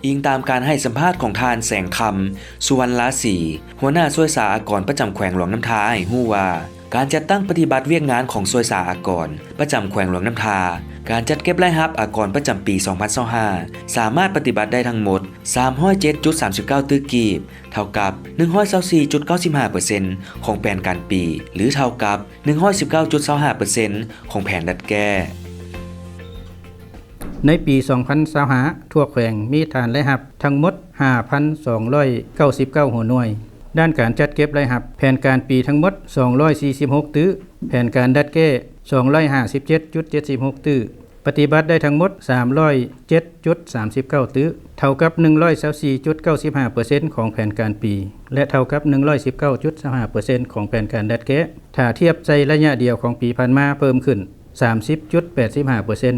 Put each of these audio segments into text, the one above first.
ອີງຕາມການໃຫ້ສຳພາດຂອງທ່ານ ແສງຄຳ ສຸວັນລາສີ ຫົວໜ້າສ່ວຍສາອາກອນປະຈຳແຂວງຫຼວງນ້ຳທາ ໃຫ້ຮູ້ວ່າ ການຈັດຕັ້ງປະຕິບັດວຽກງານຂອງສ່ວຍສາອາກອນປະຈຳແຂວງຫຼວງນ້ຳທາ ການຈັດເກັບລາຍຮັບອາກອນປະຈຳປີສອງພັນຊາວຫ້າ ສາມາດປະຕິບັດໄດ້ທັງໝົດສາມຮ້ອຍເຈັດຈຸດສາມສິບເກົ້າຕື້ກີບ ເທົ່າກັບໜຶ່ງຮ້ອຍຊາວສີ່ຈຸດເກົ້າສິບຫ້າເປີເຊັນຂອງແຜນການປີ ຫຼື ເທົ່າກັບໜຶ່ງຮ້ອຍສິບເກົ້າຈຸດຊາວຫ້າເປີເຊັນຂອງແຜນລັດແກ້. ໃນປີສອງພັນຊາວຫ້າ ທົ່ວແຂວງມີຖານລາຍຮັບທັງໝົດຫ້າພັນສອງຮ້ອຍເກົ້າສິບເກົ້າຫົວໜ່ວຍ. ດ້ານການຈັດເກັບລາຍຮັບ ແຜນການປີທັງໝົດສອງຮ້ອຍສີ່ສິບຫົກຕື້, ແຜນການດັດແກ້ສອງຮ້ອຍຫ້າສິບເຈັດຈຸດເຈັດສິບຫົກຕື້, ປະຕິບັດໄດ້ທັງໝົດສາມຮ້ອຍເຈັດຈຸດສາມສິບເກົ້າຕື້, ເທົ່າກັບໜຶ່ງຮ້ອຍຊາວສີ່ຈຸດເກົ້າສິບຫ້າເປີເຊັນຂອງແຜນການປີ ແລະ ເທົ່າກັບໜຶ່ງຮ້ອຍສິບເກົ້າຈຸດຊາວຫ້າເປີເຊັນຂອງແຜນການດັດແກ້. ຖ້າທຽບໃສ່ໄລຍະດຽວຂອງປີຜ່ານມາ ເພີ່ມຂຶ້ນສາມສິບຈຸດແປດສິບຫ້າເປີເຊັນ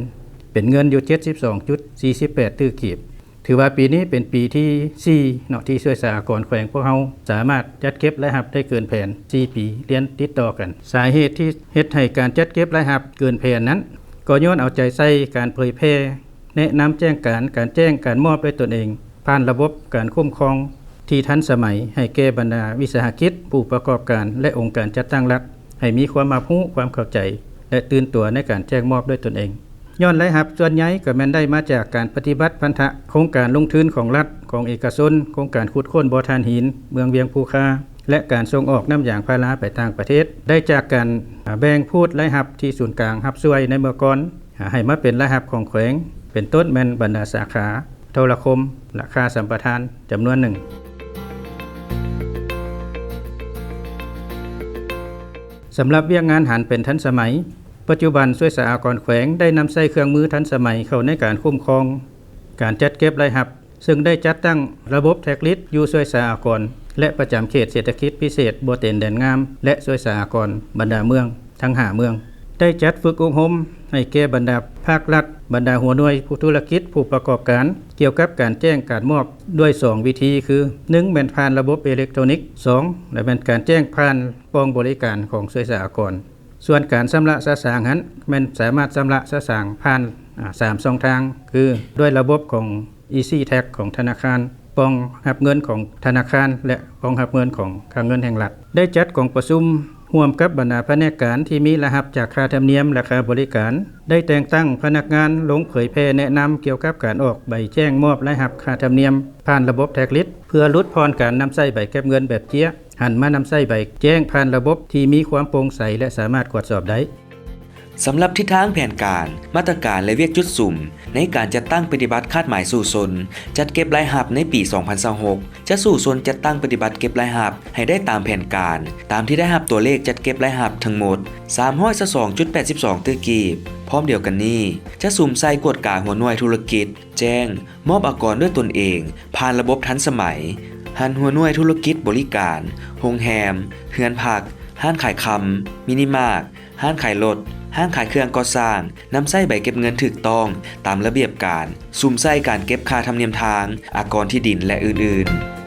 ເປັນເງິນຢູ່ເຈັດສິບສອງຈຸດສີ່ສິບແປດຕື້ກີບ. ຖືວ່າປີນີ້ເປັນປີທີສີ່ເນາະ ທີ່ສ່ວຍສາອາກອນແຂວງພວກເຮົາສາມາດຈັດເກັບລາຍຮັບໄດ້ເກີນແຜນສີ່ປີລຽນຕິດຕໍ່ກັນ. ສາເຫດທີ່ເຮັດໃຫ້ການຈັດເກັບລາຍຮັບເກີນແຜນນັ້ນ ກໍຍ້ອນເອົາໃຈໃສ່ການເຜີຍແຜ່ ແນະນຳແຈ້ງການ ການແຈ້ງການມອບດ້ວຍຕົນເອງ ຜ່ານລະບົບການຄຸ້ມຄອງທີ່ທັນສະໄໝ ໃຫ້ແກ່ບັນດາວິສາຫະກິດ, ຜູ້ປະກອບການ ແລະ ອົງການຈັດຕັ້ງລັດ ໃຫ້ມີຄວາມຮັບຮູ້, ຄວາມເຂົ້າໃຈ ແລະ ຕື່ນຕົວໃນການແຈ້ງມອບດ້ວຍຕົນເອງ. ຍ້ອນລາຍຮັບສ່ວນໃຫຍ່ກໍແມ່ນໄດ້ມາຈາກການປະຕິບັດພັນທະໂຄງການລົງທຶນຂອງລັດ, ຂອງເອກະຊົນ, ໂຄງການຂຸດຄົ້ນບໍ່ຖ່ານຫີນເມືອງວຽງພູຄາ ແລະ ການສົ່ງອອກນ້ຳຢາງພາລາໄປຕ່າງປະເທດ, ໄດ້ຈາກການ ອາ ແບ່ງພູດລາຍຮັບທີ່ສູນກາງຮັບຊ່ວຍໃນເມື່ອກ່ອນ ອາ ໃຫ້ມາເປັນລາຍຮັບຂອງແຂວງ, ເປັນຕົ້ນແມ່ນບັນດາສາຂາໂທລະຄົມ ລະຄ່າສຳປະທານຈຳນວນໜຶ່ງ. ສຳລັບວຽກງານຫັນເປັນທັນສະໄໝ, ປັດຈຸບັນສ່ວຍສາອາກອນແຂວງໄດ້ນຳໃຊ້ເຄື່ອງມືທັນສະໄໝເຂົ້າໃນການຄຸ້ມຄອງ, ການຈັດເກັບລາຍຮັບ, ເຊິ່ງໄດ້ຈັດຕັ້ງລະບົບແທັກລິດຢູ່ສ່ວຍສາອາກອນ ແລະ ປະຈຳເຂດເສດຖະກິດພິເສດບໍ່ເຕັນແດນງາມ ແລະ ສ່ວຍສາອາກອນບັນດາເມືອງທັງຫ້າເມືອງ, ໄດ້ຈັດຝຶກອົບຮົມໃຫ້ແກ່ບັນດາພາກລັດ, ບັນດາຫົວໜ່ວຍຜູ້ທຸລະກິດ, ຜູ້ປະກອບການ ກ່ຽວກັບການແຈ້ງການມອບດ້ວຍສອງວິທີ ຄື ໜຶ່ງ ແມ່ນຜ່ານລະບົບເອເລັກໂທຣນິກ, ສອງ ແລະ ແມ່ນການແຈ້ງຜ່ານ ກອງບໍລິການຂອງສ່ວຍສາອາກອນ. ສ່ວນການຊຳລະສະສາງຫັ້ນ ແມ່ນສາມາດຊຳລະສະສາງຜ່ານ ອາ ສາມຊ່ອງທາງ ຄື ດ້ວຍລະບົບຂອງ EasyTax ຂອງທະນາຄານ, ກອງຮັບເງິນຂອງທະນາຄານ ແລະ ກອງຮັບເງິນຂອງຄັງເງິນແຫ່ງລັດ. ໄດ້ຈັດກອງປະຊຸມຮ່ວມກັບບັນດາພະແນກການທີ່ມີລາຍຮັບຈາກຄ່າທຳນຽມ ແລະ ຄ່າບໍລິການ, ໄດ້ແຕ່ງຕັ້ງພະນັກງານລົງເຜີຍແຜ່ແນະນຳກ່ຽວກັບການອອກໃບແຈ້ງມອບລາຍຮັບຄ່າທຳນຽມຜ່ານລະບົບແທັກລິດ ເພື່ອຫຼຸດຜ່ອນການນຳໃຊ້ໃບເກັບເງິນແບບເຈ້ຍ ຫັນມານຳໃຊ້ໃບແຈ້ງຜ່ານລະບົບທີ່ມີຄວາມໂປ່ງໃສ ແລະ ສາມາດກວດສອບໄດ້. ສຳລັບທິດທາງແຜນການ, ມາດຕະການ ແລະ ວຽກຈຸດສຸມໃນການຈັດຕັ້ງປະຕິບັດຄາດໝາຍສູ້ຊົນຈັດເກັບລາຍຮັບໃນປີສອງພັນຊາວຫົກ ຈະສູ້ຊົນຈັດຕັ້ງປະຕິບັດເກັບລາຍຮັບໃຫ້ໄດ້ຕາມແຜນການ, ຕາມທີ່ໄດ້ຮັບຕົວເລກຈັດເກັບລາຍຮັບທັງໝົດສາມຮ້ອຍຊາວສອງຈຸດແປດສິບສອງຕື້ກີບ. ພ້ອມດຽວກັນນີ້, ຈະສຸມໃສ່ກວດກາຫົວໜ່ວຍທຸລະກິດ, ແຈ້ງມອບອາກອນດ້ວຍຕົນເອງຜ່ານລະບົບທັນສະໄໝ, ຫັນຫົວໜ່ວຍທຸລະກິດບໍລິການ, ໂຮງແຮມ, ເຮືອນພັກ, ຮ້ານຂາຍຄຳ, ມິນິມາດ, ຮ້ານຂາຍລົດ, ຮ້ານຂາຍເຄື່ອງກໍ່ສ້າງ, ນຳໃຊ້ໃບເກັບເງິນຖືກຕ້ອງຕາມລະບຽບການ, ສຸມໃສ່ການເກັບຄ່າທຳນຽມທາງອາກອນທີ່ດິນ ແລະ ອື່ນໆ.